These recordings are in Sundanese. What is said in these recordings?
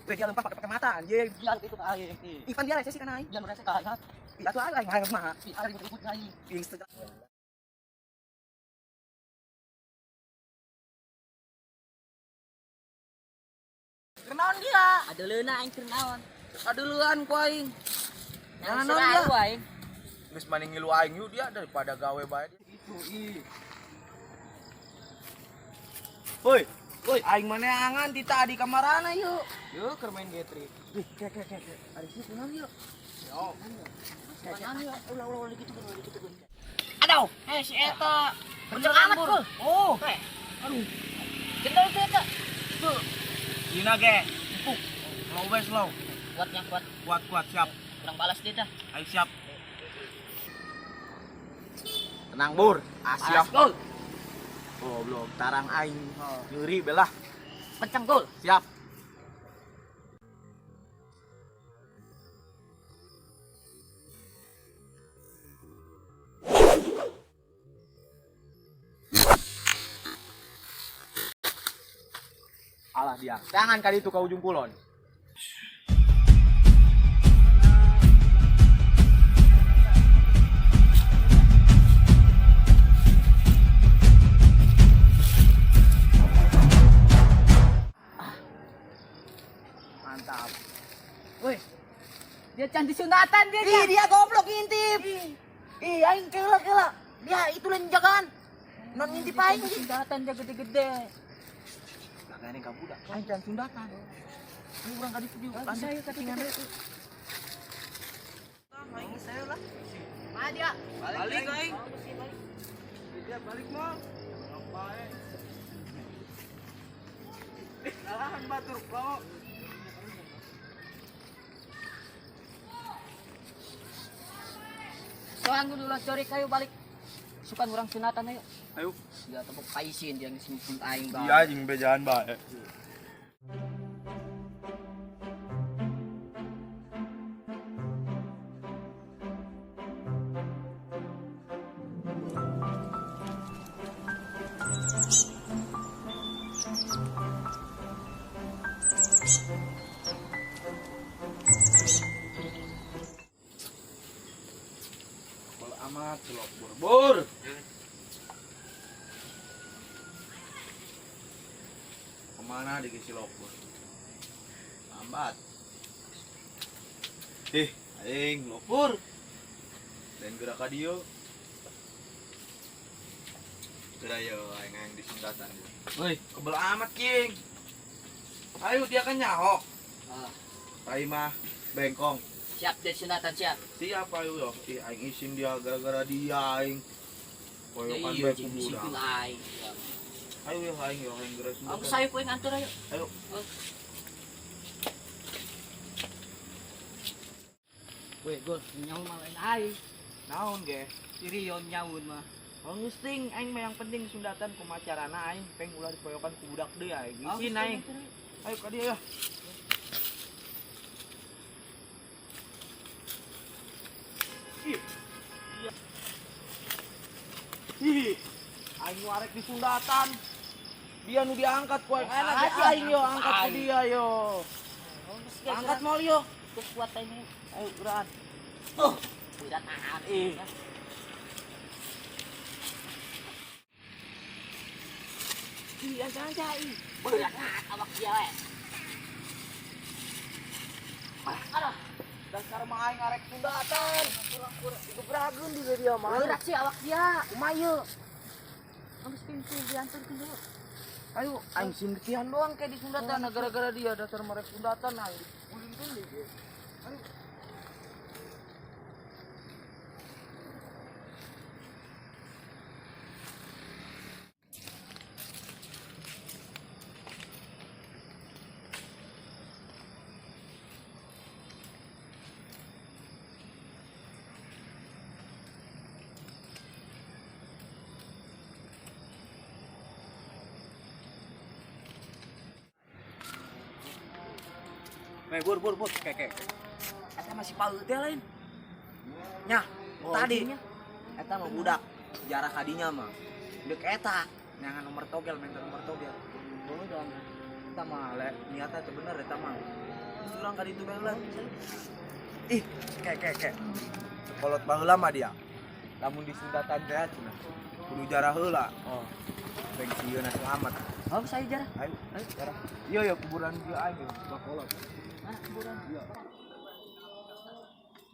Weh, dia lempar pakai mata anjing. Dia itu ka aing. Ivan dia rese sih kan aing. Dia merasa ka aing. Ih, atuh aing aing mah. Ih, ada ribut-ribut ka aing. Ih, Kenaon dia? Ada leuna aing keur naon? Kaduluan ku aing. Naon Naon dia? aing. Geus maning ngilu aing yuk dia daripada gawe bae. Itu ih. Woi, Woi, aing maneangan ti tadi kamarana yuk. yuk keur main getri. Ih, kek kek kek. Ari sih kunaon yuk? Yo. Naon ya? Ulah ulah ulah gitu ulah gitu. Aduh, Eh si eta. Bener amat kul. Oh, Eh. Aduh. Jendol itu eta. tuh. Dina ge, empuk. Slow we slow. Kuat yang kuat. Kuat kuat siap. Kurang balas dia dah. Ayo siap. Tenang bur, Asia. siap. Gol. Oh, belum tarang aing. Nyuri belah. Kencang gol. Siap. Alah dia. Jangan kali itu ke ujung kulon. Mantap. Woi. Dia cantik sunatan dia. Ih, dia goblok ngintip. Ih, aing kela kela. Dia itu lain jagaan. Non ngintip aing. Cantik sunatan dia gede-gede. Lagane ka budak. Aing jangan sundatan. Ini urang kadi video. Saya ketinggalan. Aing saya lah. Ma dia. Balik aing. Balik. Dia balik mah. Ngapain? Alahan batur kok. Soang dulu lah cori kayu balik. Sukan orang sunatan ayo. Ayo. Dia tepuk paisin dia ngisi aing ba. Iya jeung bejaan bae. Bol amat celok bur. Bur. Kemana dikisi lokbur? Lambat. Ih, aing lokbur. Dan gerak ka dieu. Gerak yo aing aing disundatan. Woi, kebel amat king. Ayo dia kan nyaho. Ah, Tai mah bengkong. siap dia sunatan siap. Siapa ayo yo? Ih, aing isin dia gara-gara dia aing. Koyokan Iya, bae ku jeung budak. sipil aing. Ayo yo aing yo aing gerak Aku saya poin antar ayo. Ayo. Woi, gol nyawa mah lain aing. Naon ge? Sirion nyaun mah. Oh ngusting aing mah yang penting sundatan kumaha carana aing peng ulah dipoyokan ku budak deui aing. Isin aing. Ayo ka dieu ya. Ih. Iya. Ih. Aing nu arek disundatan. Dia nu diangkat ku aing. Enak ya aing yo angkat ku dia yo. Angkat mau yo. Kuat ini. Ayo urang. Oh, udah tahan. Ih. Ih, anca-anca ih. Berat awak dia we. Aduh, Dasar mah aing arek sundatan. Digebrageun juga dia mah. berat sih awak dia. Kumaha yeuh? Kamu pintu diantar dulu. Ayo, aing sindetian doang kayak di sundatan nah, gara-gara dia dasar merek sundatan aing gulingkeun deui ge. Ayo. Weh, bur bur bur, kek kek. Eta masih paut teh lain. Nyah, tadi. Eta mah budak jarah kadinya mah. Deuk eta nyangan nomor togel, minta nomor togel. Oh, dong. Eta mah le, niatnya teu bener eta mah. Urang ka ditu bae lah. Ih, kek kek kek. Kolot baheula mah dia. Lamun disundatan teh cenah. Kudu jarah heula. Oh. Pensiun selamat. Oh, saya jarah. Ayo, ayo jarah. Iya ya kuburan dia aing ya, bakolot. Mana kuburan?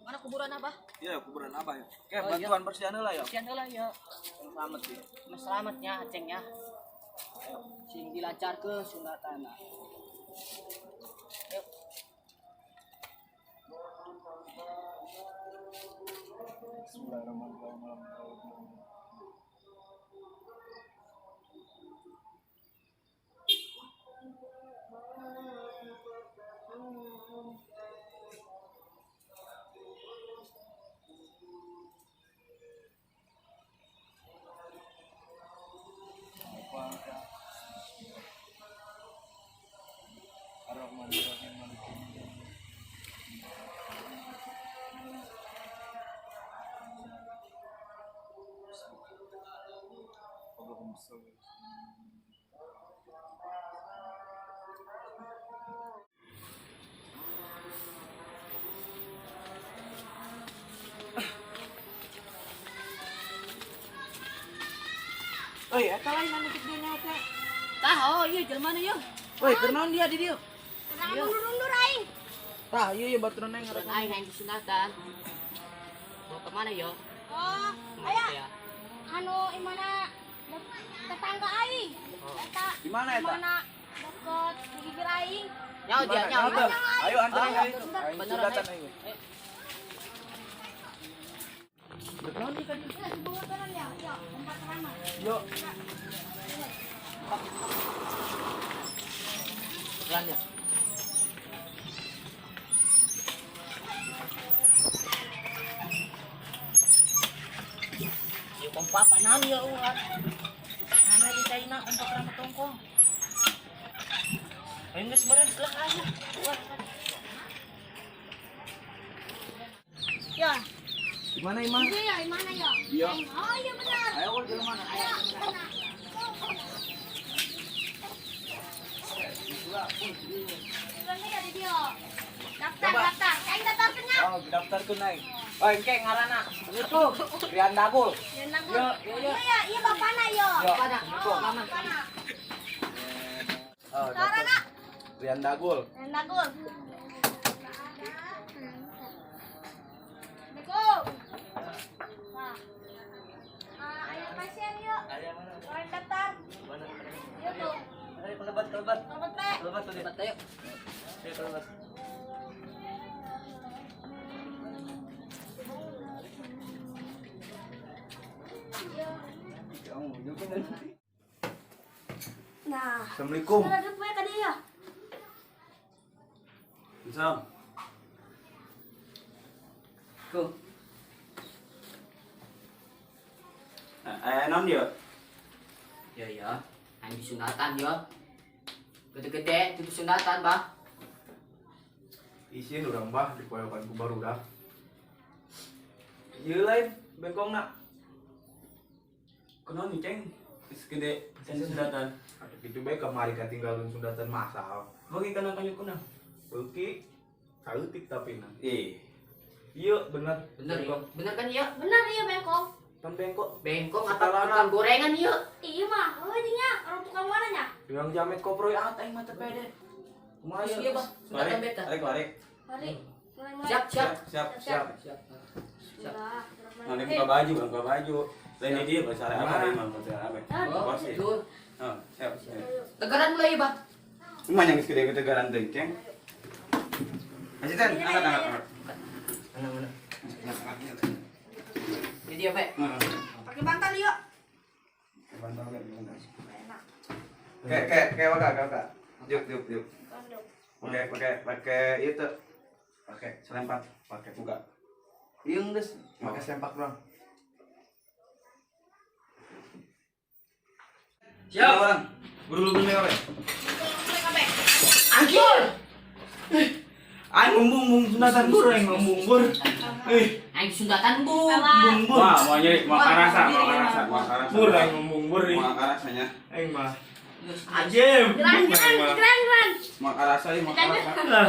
Mana kuburan Abah? Iya, kuburan Abah ya. Oke, Oh, iya. bantuan bersihan heula ya. Sian heula ya. Selamat ya. Mas selamatnya acengnya. Sing dilancarkeun sunatana. Ayo. Bismillahirrahmanirrahim. Euy, eta lain anu cek dia teh. Tah, oh iya jelema ieu. Woi, keur naon dia di dieu? Tenang mundur-mundur aing. Tah, ieu ieu baturan aing Kuburan aing aing disunatan. Mau kemana yo? Oh, Aya. aya. Anu imana tetangga aing. Eta Di mana eta? Mana deket di gigir aing. Nyaho dia, nyaho. Nyaho, teh. Ayo anterin Ayo, ka ditu. bentar. Aing Beneran, sundatan ayo. aing. Ayo. Ya, sebelah kanan ya. Ya, tempat keramat. Yo. Pelan ya. Yo kompa panan ya ulah. Mana di China kompa keramat tongkong. Ayo geus meureun setelah aja. Wah. Ya. Di mana Imah? Iya ya, imana ya? Iya. Aing. Oh iya benar. Ayo ke jelema mana? Ayo, benar. Bilangnya ya di dia. Daftar, Coba. daftar. Aing daftarkeun nya. Oh, daftarkeun aing. Oh, engke ngaranna. Assalamualaikum. Rian Dagul. Ya nanggur. Yo, yo, yo. Iya ya, iya bapana yo. Yo. Bapana. Oh, Paman. bapana. Oh, daftar. Sarana. Rian Dagul. Ya nanggur. Assalamualaikum. Nah. Ah, aya pasien yuk. Aya mana? Orang daftar. Mana? Yuk tuh. Ayo kelebat, kelebat. Selamat, Pak. Kelebat tuh dia. Cepat ayo. Ayo kelebat. Nah, Assalamualaikum. sudah duduk bae ka dieu ya. Sam. Go. Eh, non dia. Ya ya, aing disunatan yo. Gede-gede itu sunatan, Bah. Isin urang bah dipoyokan ku barudak. Ieu lain bengkongna. Kunaon nih, Ceng? Geus gede can sundatan. Atuh kitu bae kamari katinggalun sundatan masal. Bagi kana kanyu kunang. Beuki saeutik tapi na. Ih, Iya bener. Bener ya? Bengkong. Bener kan iya? Benar iya bengkong. Pan bengkok. Bengkong atau Setalana. tukang gorengan iya? Iya mah, oh nya orang tukang mana nya? Yang jamet koproy at aing mah teu pede. Kumaha Terus ieu? iya, Bah. Sunatan beta. Balik, balik. Mari, mulai mulai. Siap, siap. Siap. Siap. Siap. Siap. Sudah, Nanti buka baju, buka baju. Lain di dia bahasa apa Mana? ini mah bahasa apa? Oh, Bos sih. tidur. Oh, siap. siap. Tegaran mulai, Bah. Emang yang geus gede ketegaran teh, Ceng. Asisten, angkat, angkat, angkat. Mana mana. Angkat, angkat. Jadi apa? Heeh. Pakai bantal yuk. Bantal, bantal. Enak. Kayak kayak kayak waka waka. Yuk yuk yuk. Pakai pakai pakai itu. Pakai Selempat, pakai. buka. Iya geus pakai sempak doang. Siap, orang. Buru buru kabeh. Anjir. Aing ngomong sundatan bur aing ngomong bur. Eh, Aing sundatan, Bu. bung bur. Wah, mau nyeri, mau karasa, mau karasa, mau karasa. Bur aing ngomong bur ih. Mau karasanya. Aing mah. Geus. Anjir. Geran, geran, geran, geran. Mau karasa, mau karasa. Lah.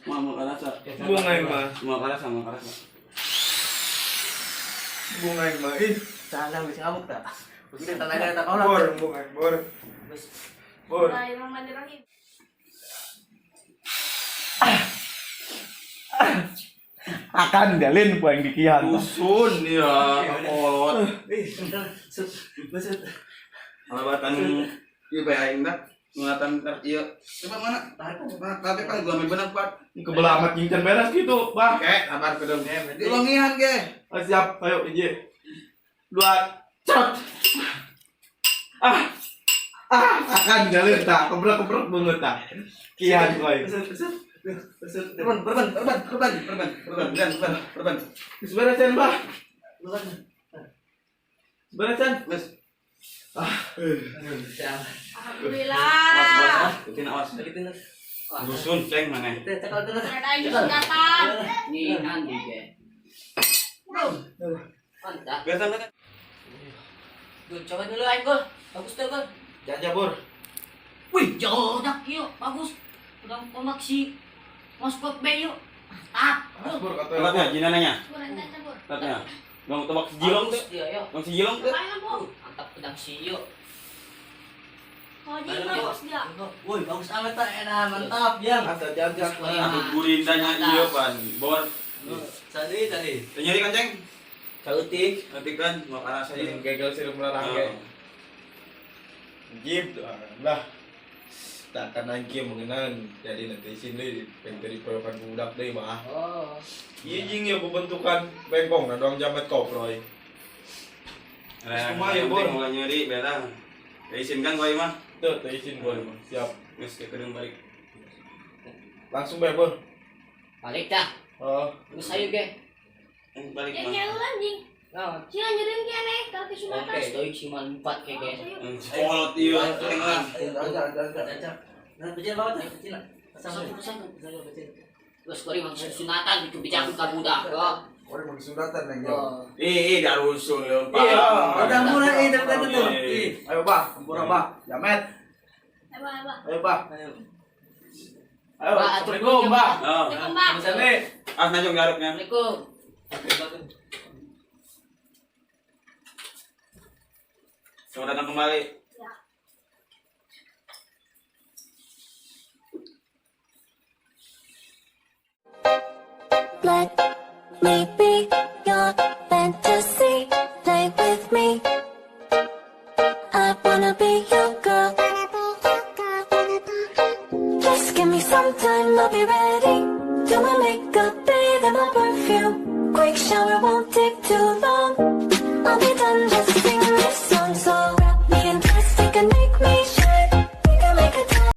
Mau mau karasa. Embung aing mah. Mau karasa, mau karasa. Embung aing mah. Ih, Salah bisa ngamuk tak? Bisa tenaga tak kolot. bor embung aing, bor. Bor. Bismillahirrahmanirrahim. Akan jalin ku aing dikihan. Dusun dia, kolot. Alabatan ieu bae aing dah. Ngulatan tar ieu. Coba mana? Mana tapi kan gua ambil benang kuat. Kebelah amat ngincan beres gitu, Bah. Oke, sabar kedeng. Dilongihan ge. Ah, siap, ayo hiji. Dua, cot. Ah. Ah, akan jalin tak, kebrek-kebrek banget tak. Kian ku aing. Perban, perban, perban, perban, perban, perban, perban, perban, perban. Geus beres Bah. Beres. Geus. Alhamdulillah. Ikutin awas. Dusun ceng mana? Ada aing disunatan. Nih nanti ge. Mantap. Biasa kan? Gul, coba dulu aing gul. Bagus tuh gul. Jajah, Bor. Wih, jodak yuk, bagus. Udah komak si Mas Kok B yuk. Mantap. Gul. Bor kata. Tempatnya jinananya. Kurang campur. Tempatnya. Dong tebak si jilong Bagus tuh. dia yuk. Dong si jilong tuh. Lumayan, Bu. Mantap pedang si yuk. Kalau jadi bagus dia. Woi, bagus amat tak enak, mantap yang. Ada jajah. Aduh gurindanya iya pan. Bor. Tadi tadi. Teu nyeri kan ceng? Kautik. Nanti kan mau karasa Jeung ieu. gagal sirup melarangke. Jip, lah. Takkan nangki mengenang jadi nanti sini penteri poyokan budak deui mah. Oh. Ieu jeung ieu pembentukan bengkong na doang jamet koproy. Nah, Kumaha ya, Bor? Mulai nyeri beda. Isin kan gua mah. Tuh, teu izin Bor mah. Siap. Geus ke kedeng balik. Langsung bae, Bor. Balik dah. Oh, Terus ayo ge. Eh, balik Yang mah. nyalu anjing. Nah, Sila nyeriin kene kalau disunatan. oke, doi cuma empat kayak ge. Kolot ieu ceng lah. Jajah, jajah. Nah, kecil banget, kecil. Satu satu. Terus kori maksud sunatan itu bijak ka budak. Oh. Orang mau disunatan neng yo. Oh. Ih, ih darusun leumpang. Iya. Udah mulai, ih, udah tuh. Ih. Ayo bah, ampura bah, jamet. Ayo, ayo. Ayo bah. Ayo. Ayo, Bah, Assalamualaikum, Bah. Oh. Assalamualaikum, Bang. Sani. Ah, najong garuknya. Assalamualaikum. Selamat datang kembali. Ya. Let me be your fantasy. Play with me. I wanna be your girl. Just give me some time, I'll be ready. Do my makeup, bathe in my perfume. Quick shower won't take too long. I'll be done just